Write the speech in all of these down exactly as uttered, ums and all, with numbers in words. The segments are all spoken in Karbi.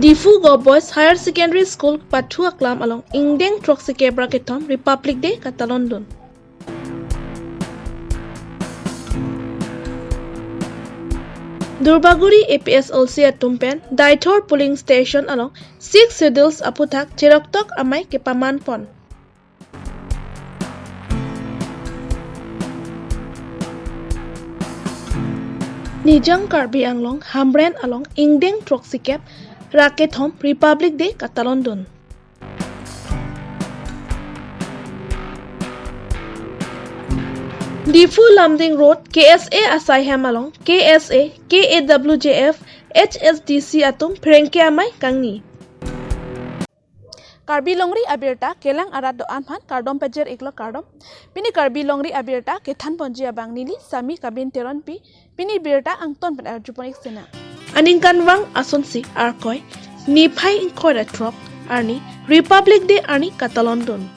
Diphu Govt Boys Higher Secondary School pathu aklam along ingdeng throksi kep ra kethom Republic Day katalondun. Durbaguri A P S L C atum pen Daithor polling station along Sixth Schedules aphuthak cheroktok amei kepaman pon. Nijang Karbi Anglong Hamren along ingdeng throksi kep ra kethom Republic Day katalondun. Diphu Lumding Road K S A asaihem along K S A, K A W J F, H S D C atum pherangke amei kangni. Karbi Longri abirta kelang arat do-an aphan kardom pajir iklo kardom. Pini Karbi Longri abirta kethan ponji abang neli Sami Kabin Teronpi, pini birta angton pen arjupon ik sena. Aningkanvang asonsi Arkoi niphai ingkoi ra throk arni Republic Day arni katalondun.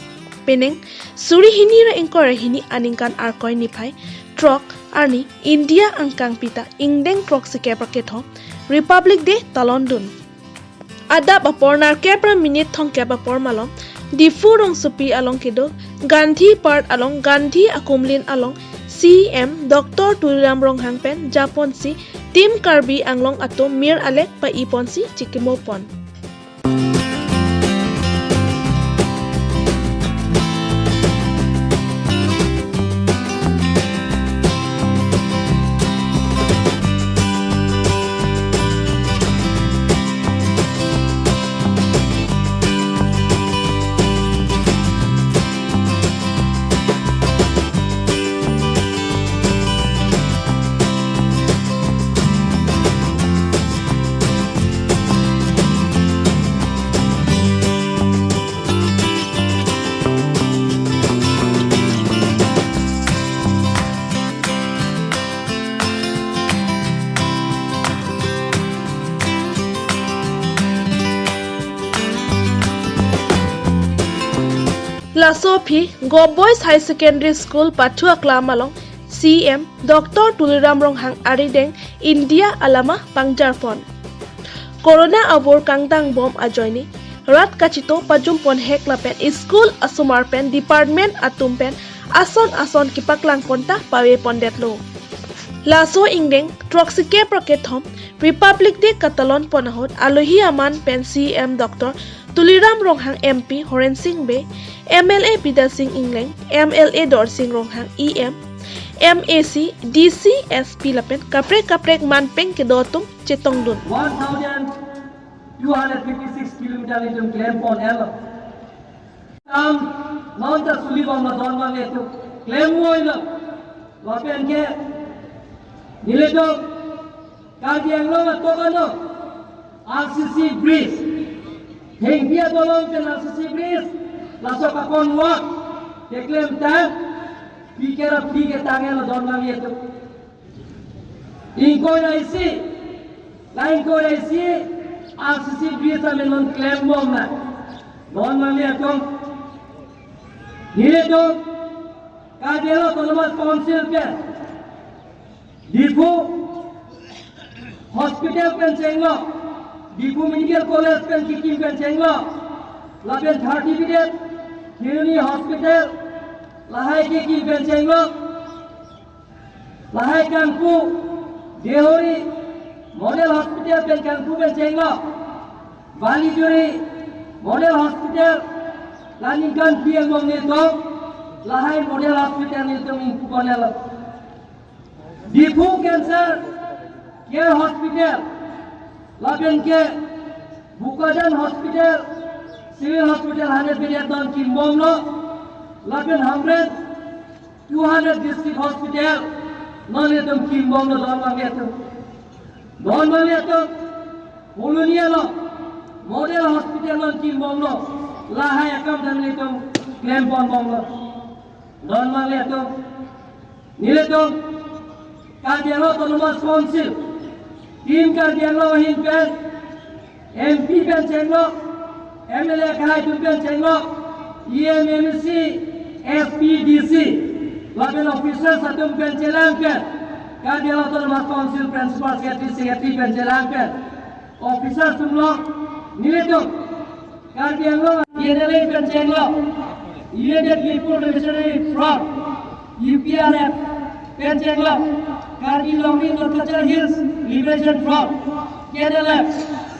Penang suri hini ra ingkoi ra hini aningkan Arkoi niphai throk arni India angkangpi ta ingdeng throksi kep ra kethom Republic Day talondun. Adap apor nerkep ra minute thomkep apor malom Diphu rongsopi along kedo Gandhi Park along Gandhi akumlin along C E M Doctor Tuliram Ronghang pen japonsi Team Karbi Anglong atum mir alek pa-i ponsi chikimo pon. Laso aphi Govt Boys Higher Secondary School pathu aklam along C E M Doctor Tuliram Ronghang arideng India alama pangjarpon. Corona abor kangdang bom ajoine rat kachito pajum ponhek lapen school asomar pen department atum pen ason ason kepaklang pon ta pave pondetlo. Laso ingdeng throksi kep ra kethom Republic Day katalon pon ahut alohi aman pen C E M Doctor Tuliram Ronghang, M P Horen Sing Bey, M L A Bidya Sing Engleng, M L A Dorsing Ronghang, E M, M A C, D C, S P lapen kaprek kaprek manpeng kedo atum chetongdun. One thousand two hundred fifty-six kilometer nelitum klem pon-etlo. Kam non ta suli bom lo don bang itu klem moi lo. Lapen ke nelitum Karbi Anglong atok ano R C C bridge, Hengpia dolong pen R C C bridge, laso akon wak keklem tang, pikir pikir tang lo don bang itu. Ingkoi ra isi, la ingkoi ra isi R C C bridge amen non klem bom na. Don bang atum, nelitum Karbi Anglong Autonomous Council pen Diphu Hospital pen chenglo, Diphu Medical College pen kekim pen chenglo, lapen thirty bedded Kheroni Hospital lahai kekim pen chenglo, lahai kangpu, Deuri Model Hospital pen kangpu pen chenglo, Balijuri Model Hospital, la ningkan phli angbong nelitum lahai Model Hospital nelitum ingpu pon-etlo. Diphu Cancer Care Hospital, lapen ke Bokajan Hospital, Civil Hospital hundred bedded non kim bom lo, lapen Hamren two hundred district hospital non nelitum kim bom lo don bang atum. Don bang atum, Holoni along Model Hospital non kim bom lo, lahai akam ta nelitum klem pon bom lo. Don bang atum, nelitum Karbi Anglong Autonomous Council, Team Karbi Anglong ahin pen, M P pen chenglo, M L A akhai atum pen chenglo, E M, M A C, S P, D C, lapen officers atum pen chelang pen, Karbi Anglong Autonomous Council Principal Secretary, Secretary pen chelang pen, Officer atum lo, nelitum Karbi Anglong K N L A pen chenglo, United People Revolutionary Front, U P R F pen chenglo, Karbi Longri North Cachar Hills Liberation Front, K N L F,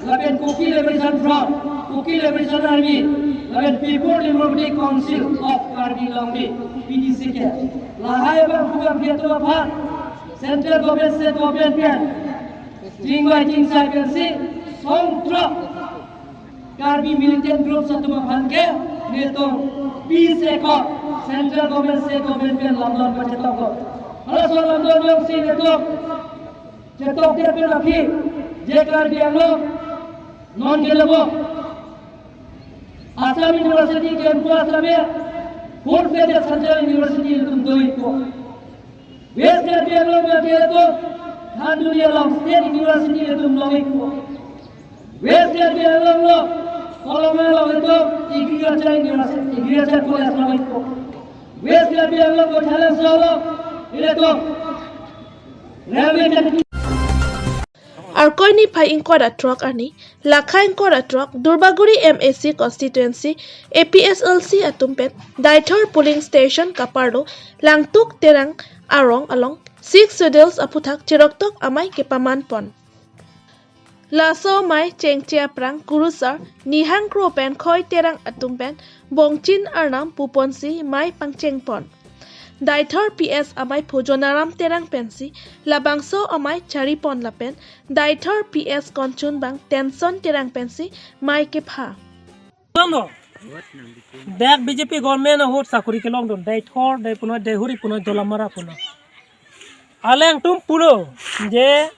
lapen Kuki Liberation Front, Kuki Liberation Army, lapen People Democratic Council of Karbi Longri, P D C K. Lahai abang program atum aphan Central Government, State Government pen chingvai chingsai pensi songthrok Karbi militant groups atum aphan ke nelitum peace accord Central Government, State Government pen lamlon pachetoklo. Halaso lamlon jongsi nelitum chetokdet pen aphi, je Karbi Anglong non ke lebo Assam University campus lame, full fledged Central University nelitum do-ikpo. West Karbi Anglong ke nelitum Khanduri along State University nelitum long-ikpo. West Karbi Anglong lo Kolonga along nelitum Agriculture University, Agriculture College long-ikpo. West Karbi Anglong Kothala solo nelitum railway technical. Arkoi niphai ingkoi ra throk arni, Lakha ingkoi ra throk, Durbaguri M A C constituency, A P S L C atum pen Deithor polling station kaparlo Langtuk Terang arong along Sixth Schedules aphuthak cheroktok amei kepaman pon. Laso amei chengche aphrang kurusar Nihang Kro pen Khoi Terang atum pen Bongchin Arnam pu ponsi mei pangcheng pon. Deithor P S ameiphu Jonaram Terang pensi labangso amei chari pon lapen Deithor P S konchun bang Tenson Terang pensi mei kepha. Tando. Dak B J P government ahut sakuri kelongdun. Deithor, Deipunoi, Deihori punoi, Dolamara punoi. Alangtum pulo je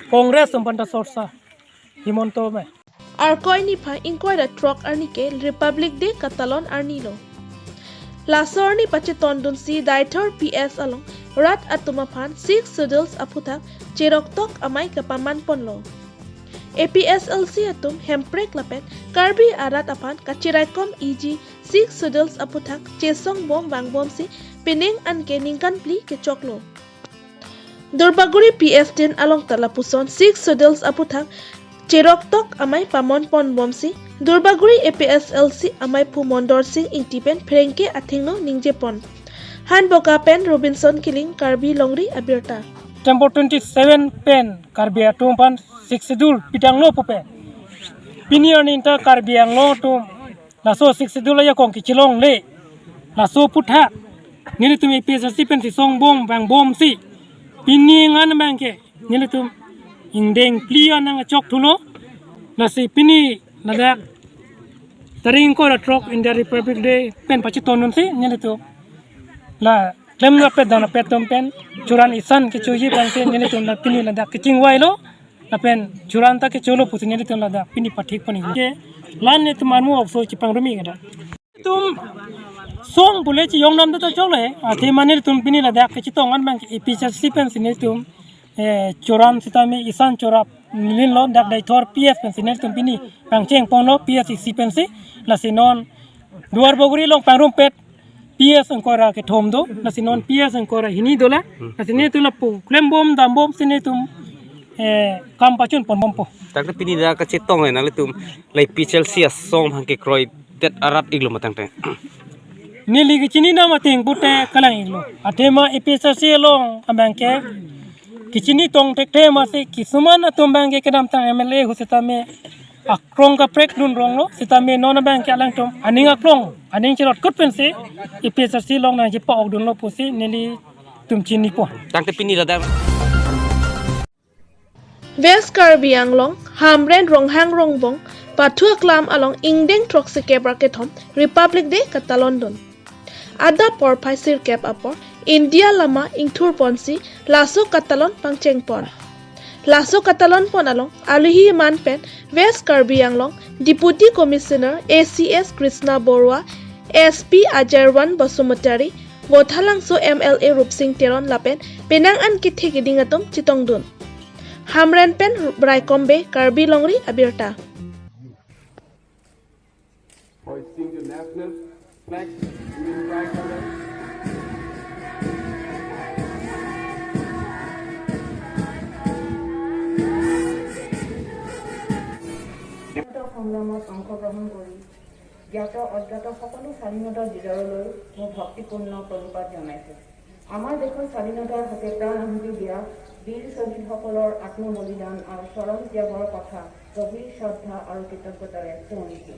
Congress atum aphanta sorsa Himanta amei. Arkoi niphai ingkoi ra throk arni ke Republic Day katalon arni lo. Laso arni pachetondunsi Deithor P S along rat atum aphan Sixth Schedules aphuthak cheroktok amei kepaman ponlo. A P S L C atum Hemprek lapen Karbi arat aphan kacheraikom iji Sixth Schedules aphuthak chesong bom vangbomsi pining anke ningkan phli kechoklo. Durbaguri P S tin along ta lapuson Sixth Schedules aphuthak cheroktok amei pamon ponbomsi Durbaguri A P S L C ameiphu Mondor Sing Ingti pen pherangke athengno ningje pon. Hanboka pen Robinson Killing, Karbi Longri Abirta. September twenty-seven pen Karbi atum aphan Sixth Schedule pidanglo pupe. Pini arni ta Karbi Anglong atum laso Sixth Schedule ajakong kechelongle. Laso aphuthak nelitum A P S S C pen chesong bom vangbomsi pining an abangke nelitum ingdeng phli an nangchok thulo. Lasi pini ladak tarik ingkoi ra throk India Republic Day pen pachetondunsi nelitum la klemrap pet danrap pet atum pen churan isan kechoji pensi nelitum la pini ladak kechingvailo. Lapen churan ta kecholo pusi nelitum ladak pini pathik pon-ik. Ke la nelitum armu okso chepangrumi kada. Nelitum song pule cheyong nam ta chokle. Athema nelitum pini ladak kechetong an abang A P S S C pensi nelitum, eh, churan sitame isan chorap nilin lo, dak Deithor P S pensi nelitum pini pangcheng ponlo P S E C pensi. Lasi non Duarbagori along pangrumpet P S ingkoi ra kethom do, lasi non P S ingkoi ra hini dolang, lasi nelitum lapu klembom dambomsi nelitum, eh, kam pachun ponbompo. Tangte pini dak kachetong nanglitum la A P S S C asong hang kekroidet arat-iklo ma tangte. Neli kechini nam ateng pute kalang-iklo. Athema A P S S C along abangke kechini tong thekthe masi kisuman atum abangke kedamtang M L A ahut sitame akrong kaprek dunronglo, sitame non abangke alangtum aning akrong, aning cherot kut pensi A P S S C along nangchepa-okdunlo pusi nelitum chinipo. Tangte pini ladak West Karbi Anglong, Hamren Ronghang Rongbong pathu aklam along ingdeng throksikep ra kethom Republic Day katalondun. Adap porphai sirkep apor India lama ingthur ponsi laso katalon pangcheng pon. Laso katalon pon along alohi man pen West Karbi Anglong Deputy Commissioner A C S Krishna Borua, S P Ajarwan Basumatary, Kothalangso M L A Rupsing Teron lapen penang an kethe keding atum chetongdun. Hamren pen Raikom Bey, Karbi Longri Abirta. Hoisting the national flag in the tricolor. নামত অংশগ্ৰহণ কৰি জ্ঞাত অজ্ঞাত সকলো স্বাধীনতা যুঁজাৰুলৈ মোৰ ভক্তিপূৰ্ণ প্ৰণিপাত জনাইছো। আমাৰ দেশৰ স্বাধীনতাৰ হকে প্ৰাণ আহুতি দিয়া বীৰ শ্বহীদসকলৰ আত্মবলিদান আৰু চৰম ত্যাগৰ কথা গভীৰ শ্ৰদ্ধা আৰু কৃতজ্ঞতাৰে সোঁৱৰিছো।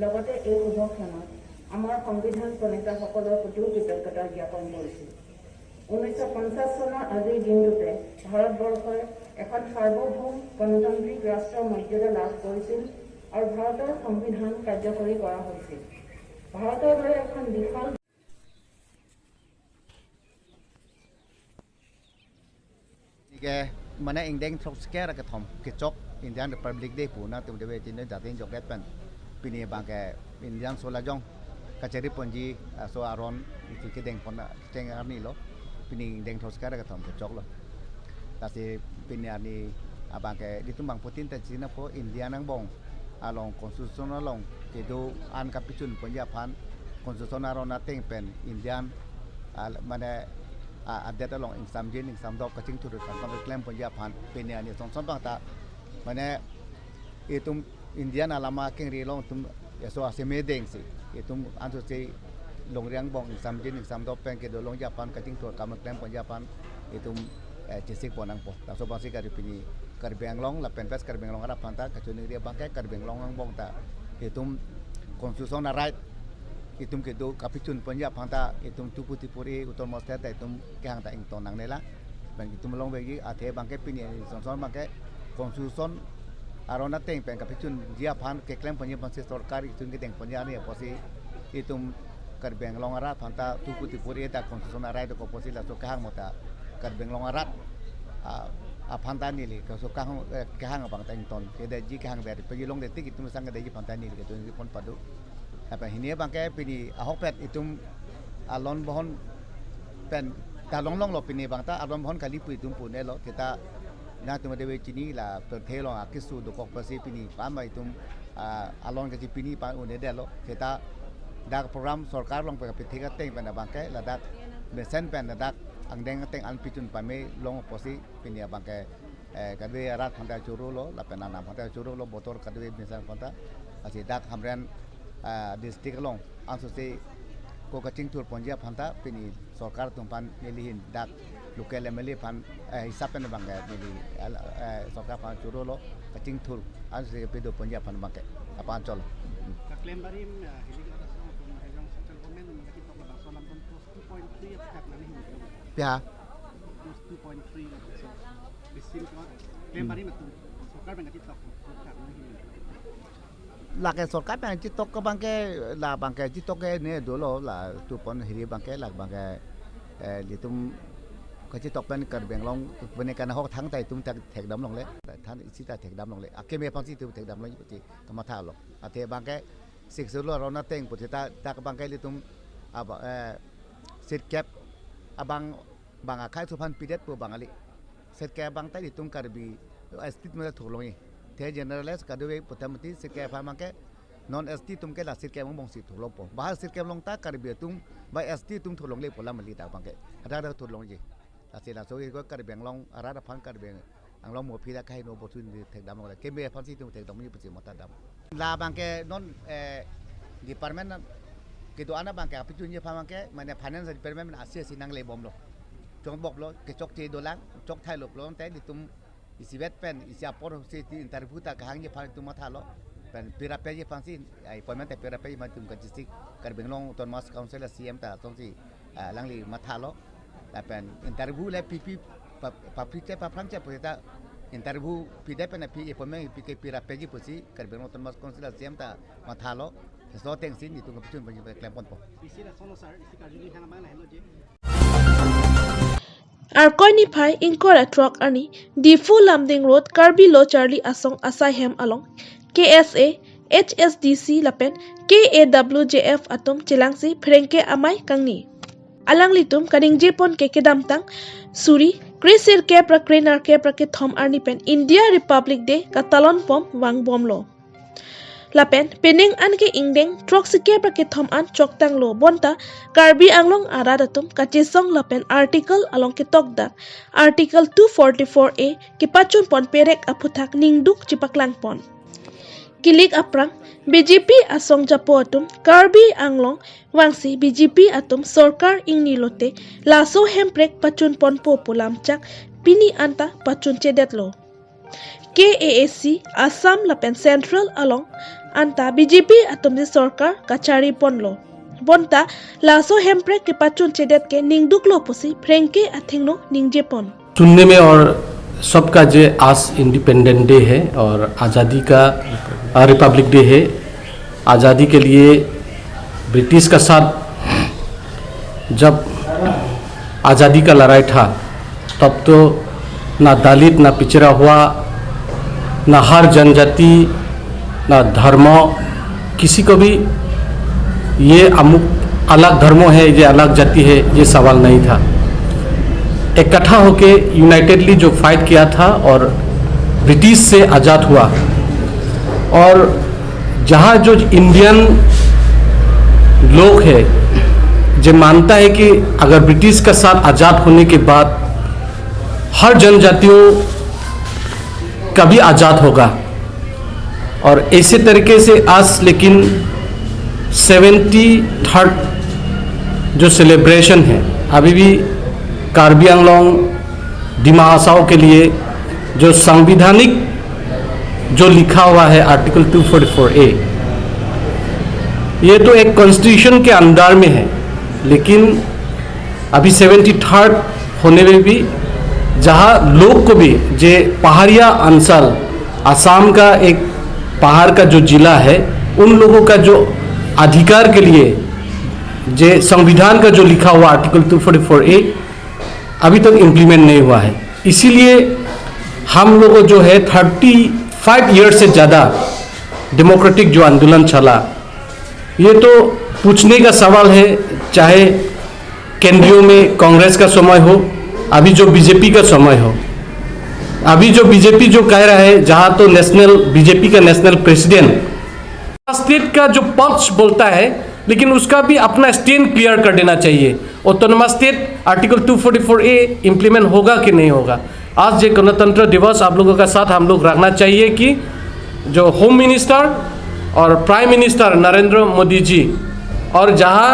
লগতে এই শুভ ক্ষণত আমাৰ সংবিধান প্ৰণেতাসকলৰ প্ৰতিও কৃতজ্ঞতা জ্ঞাপন কৰিছো। ঊনৈছশ পঞ্চাছ চনৰ আজিৰ দিনটোতে ভাৰতবৰ্ষই এখন সাৰ্বভৌম গণতান্ত্ৰিক ৰাষ্ট্ৰৰ মৰ্যাদা লাভ কৰিছিল আৰু ভাৰতৰ সংবিধান কাৰ্যকৰী কৰা হৈছিল। ভাৰতৰ দৰে এখন বিশাল Ke, mane ingdeng throksi kre ra kethom kechok Indian Republic Day pu nangtum deve tino datin joget pen pini abangke Indian solajong kachari ponji, ah, so aron isi kedeng pon, ah, cheng arni lo, pini ingdeng throksi kre ra kethom kechok lo. Lasi pini arni abangke itum bangphutin ta china po Indian angbong along, constitution along kedo an kapachun ponji aphan, constitution aron ateng pen Indian, ah, mane, ah, adet along ingsamjin ingsamdop kachingthur kangkam keklem ponji aphan pini arni sonson abang ta mane itum Indian alama kengri along itum eso aseme dengsi itum anso si longri angbong ingsamjin ingsamdop pen kedo longji aphan kachingthur kam keklem ponji aphan itum, eh, chesik pon nangpo. Laso abangsi kari pini Karbi Anglong lapen West Karbi Anglong arat aphan ta kachiningri abangke Karbi Anglong angbong ta itum constitution a-right itum kedo kapachun ponji aphan ta itum tupu tipuri utor moster ta itum kehang ta ington nangnela. Pen itum longvekji athe abangke pini sonson abangke constitution aron ateng pen kapachunji aphan keklem ponji aphansi sorkar itum kedeng ponji arni apotsi itum Karbi Anglong arat aphan ta tupu tipuri ta constitution a-right ko apotsi laso kehang mota Karbi Anglong arat, ah, aphan ta neli kaso kehang, eh, kehang abang ta ington kedetji kehang ber pajilong detik itum sang kedetji aphan ta neli kedo ingri pon padu. Apa hini abangke pini ahokpet itum alon bohon pen ta longlong lo pini abang ta alon bohon kali pu itum punelo kita nangtum deve chini la perthe along akeso dokok apotsi pini pama itum, ah, alon kachipini pa un-edetlo. Kita dak program sorkar along pen kapithik ateng pen abangke ladak mesen pen ladak angdeng ateng an pachun pame long apotsi pini abangke, eh, kadokave arat aphan ta choro lo lapen anam aphan ta choro lo botor kadokave mesen aphan ta. Lasi dak Hamren, ah, district along anso si ko kachingthur ponji aphan ta pini sorkar atum aphan neli ahin dak local M L A aphan, eh, hisap pen abangke neli, eh, sorkar aphan choro lo kachingthur ansi kedo ponji aphan abangke aphan cholo. Kaklem barim, eh, hili ke atas nama pun hejong central government mengerti tok labang solam pun clause two point three attack nani hin. Ya. Clause two point three na so. Bisin ko klem barim atum sorkar mengerti tok attack nani hin. Lake sorkar pen chitok ke abangke la abangke chitok ke ne dolo la tupon hiri abangke la abangke, eh, itum kachitok pen Karbi Anglong pene kan hok thang ta itum ta thekdam longle, than isi ta thekdam longle. Akeme aphansi itum thekdam longle pusi kamatha lo. Athe abangke sik solo rona teng pusi ta dak abangke itum aba, eh, sirkep abang bang akhai suphan pidet pu bang ali. Sirkep abang ta itum Karbi S T mata thurlongji. The general S kadokave putam mati sirkep aphan abangke non S T atum ke la sirkep angbong si thurlongpo. Bahar sirkep along ta Karbi atum ba S T atum thurlongle pu alam ali ta abangke. Ada ada thurlongji. Lasi laso ko Karbi Anglong arat aphan Karbi Anglong mo aphi ta kaheno bosun di thekdam longle. Keme aphansi itum thekdamji pusi matha dam. La abangke non, eh, department na kedo-an abangke apachunji aphan abangke mane finance department asi asi nangle bomlo. Chongboklo kechokche dolang, chok thailo pulote itum isivet pen isi apor si ti interview ta kahangji aphan itum mathalo. Pen pira peji aphansi, eh, appointment ta pira peji aphan itum ka district Karbi Anglong Autonomous Council C M ta asonsi, eh, alangli mathalo. Lapen interview le pipi pa, paphrite paphrangche pusi ta interview pidet pen pi appointment pi ke pira peji pusi Karbi Anglong Autonomous Council C M ta mathalo. Laso atengsi nelitum kapachun ponji klem ponpo. Isi lason lo sir, isi karju ni hang abang lahenlo je. Arkoi niphai ingkoi ra throk arni Diphu Lumding Road Karbi Lo Charli Asong asaihem along K S A, H S D C lapen K A W J F atum chelangsi pherangke amei kangni. Alanglitum kaningje pon ke kedamtang suri kresirkep ra krenerkep ra kethom arni pen India Republic Day katalon pom vangbomlo. Lapen penang an ke ingdeng throksikep ra kethom an choktanglo bonta Karbi Anglong arat atum kachesong lapen article along ketokdak Article two forty-four A kepachun pon perek aphuthak ningduk chepaklang pon. Kilik aphrang B J P asong japo atum Karbi Anglong vangsi B J P atum sorkar ingni lote laso hemprek pachun ponpo pu lamchak pini anta pachun chedetlo. K A A C Assam lapen Central along anta B J P atumsi sorkar kachari ponlo. Bonta laso hemprek kepachun chedet ke ningduklo pusi phrengke athengno ningje pon. सुनने में और सबका जे आज independence day है और आज़ादी का Republic day है। आज़ादी के लिए ब्रिटिश का साथ जब आज़ादी का लड़ाई था, तब तो ना दलित, ना पिछड़ा हुआ, ना हर जनजाति, ना धर्म, किसी को भी ये अमुक अलग धर्म है, ये अलग जाति है, ये सवाल नहीं था। इकट्ठा होके यूनाइटेडली जो फाइट किया था और ब्रिटिश से आज़ाद हुआ, और जहाँ जो इंडियन लोग है, जो मानता है कि अगर ब्रिटिश का साथ आज़ाद होने के बाद हर जनजातियों का भी आज़ाद होगा, और ऐसे तरीके से आज लेकिन सेवेंटी थर्ड जो सेलिब्रेशन है, अभी भी कार्बी आंगलोंग, दिमा हासाओ के लिए जो संवैधानिक जो लिखा हुआ है आर्टिकल टू फोर्टी फोर ए, ये तो एक कॉन्स्टिट्यूशन के अंडर में है, लेकिन अभी सेवेंटी थर्ड होने में भी जहाँ लोग को भी, जे पहाड़िया अंचल, आसाम का एक पहाड़ का जो जिला है, उन लोगों का जो अधिकार के लिए जे संविधान का जो लिखा हुआ आर्टिकल टू फोर्टी फोर ए अभी तक इम्प्लीमेंट नहीं हुआ है। इसीलिए हम लोग जो है थर्टी फाइव ईयर से ज़्यादा डेमोक्रेटिक जो आंदोलन चला, ये तो पूछने का सवाल है, चाहे केंद्रीय में कांग्रेस का समय हो, अभी जो बीजेपी का समय हो, अभी जो बीजेपी जो कह रहा है, जहाँ तो नेशनल, बीजेपी का नेशनल प्रेसिडेंट स्टेट का जो पक्ष बोलता है, लेकिन उसका भी अपना स्टैंड क्लियर कर देना चाहिए। Autonomous state article two forty four A implement होगा कि नहीं होगा? आज ये गणतंत्र दिवस आप लोगों का साथ हम लोग रखना चाहिए कि जो होम मिनिस्टर और प्राइम मिनिस्टर नरेंद्र मोदी जी और जहां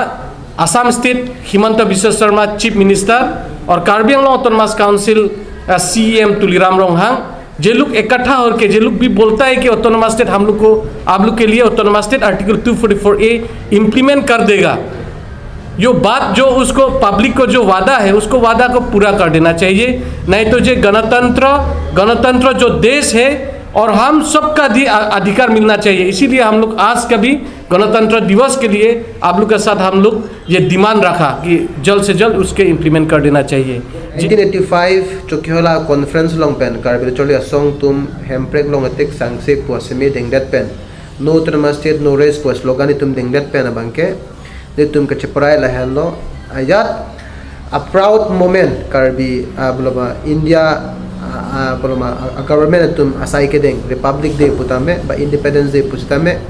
Assam state Himanta Biswa Sarma chief minister और Karbi Anglong autonomous council CEM Tuliram Ronghang, जे लोग इकट्ठा होके जे लोग भी बोलता है कि ऑटोनोमस स्टेट हम लोग को, आप लोग के लिए autonomous state article two forty four A implement कर देगा, जो बात, जो उसको पब्लिक को जो वादा है, उसको वादा को पूरा कर देना चाहिए। नहीं तो ये गणतंत्र, गणतंत्र जो देश है और हम सबका दि-, अ-, अधिकार मिलना चाहिए। इसीलिए हम लोग आज का भी गणतंत्र दिवस के लिए आप लोग के साथ हम लोग ये डिमांड रखा कि जल्द से जल्द उसके इम्प्लीमेंट कर देना चाहिए। जी। Nineteen eighty five Chokihola conference along pen Karbi Lo Charli Asong atum hemprek long atik sangse pu aseme dengdet pen, "No Autonomous State, no rest" pu slogan itum dengdet pen abangke, nelitum kacheprai lahenlo, ajat a proud moment Karbi, ah, beloma India, ah, ah, beloma, ah, government atum asai kedeng Republic Day putame, ba Independence Day pusitame,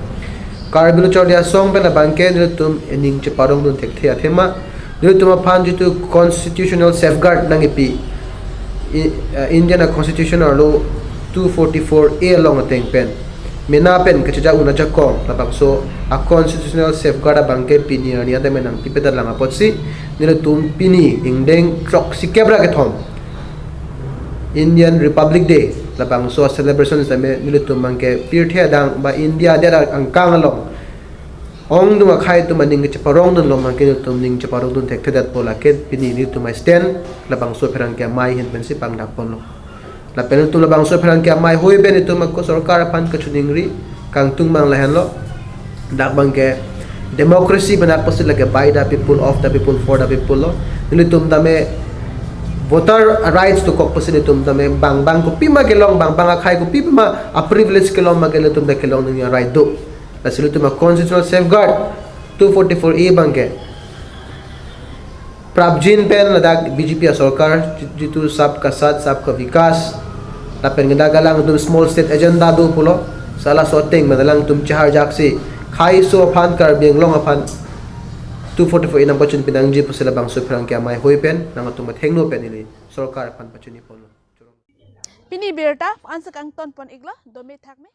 Karbi Lo Charli Asong pen abangke nelitum ening cheparongdun thekthe athema, nelitum aphan jitu constitutional safeguard nangkipi, i-, ah, Indian a constitution arlo two forty-four A along ateng pen mena pen kachejak un ajakong labangso a constitutional safeguard abangke pini arni anta menang pipedalang apotsi nelitum pini ingdeng throksikep ra kethom Indian Republic Day labangso a celebration sitame nelitum abangke pirthe adang ba India adet angkang along ongdung akhei atum aning cheparongdunlo abangke nelitum ning cheparongdun thekthedetpo, lake pini nelitum a stand labangso pherangke amei ahin pensi pangdakponlo. Lapen nelitum labangso pherangke amei hoi pen nelitum ako sorkar aphan kachiningri kangtung mang lahenlo. Dak abangke democracy benak pasi lake by the people, of the people, for the people lo. Nelitum tame voter rights dokok pasi nelitum tame bang bang kopima kelong, bang bang akhei kopima a privilege kelong abangke nelitum ta kelong nangji a right do. Lasi nelitum a constitutional safeguard two forty-four A abangke prapjin pen ladak B J P a sorkar, ji-, jitu Sabka Saath, Sabka Vikas, lapen kedak alangtum small state agenda do pulo, sala so ateng pen alangtum cheharjaksi khei so aphan, Karbi Anglong aphan two forty-four A nangpachun pinangji pusi labangso pherangke amei hoi pen nangtum athengno pen ili sorkar aphan pachini ponlo. Pini birta ansi kangton pon iklo, dome thakme.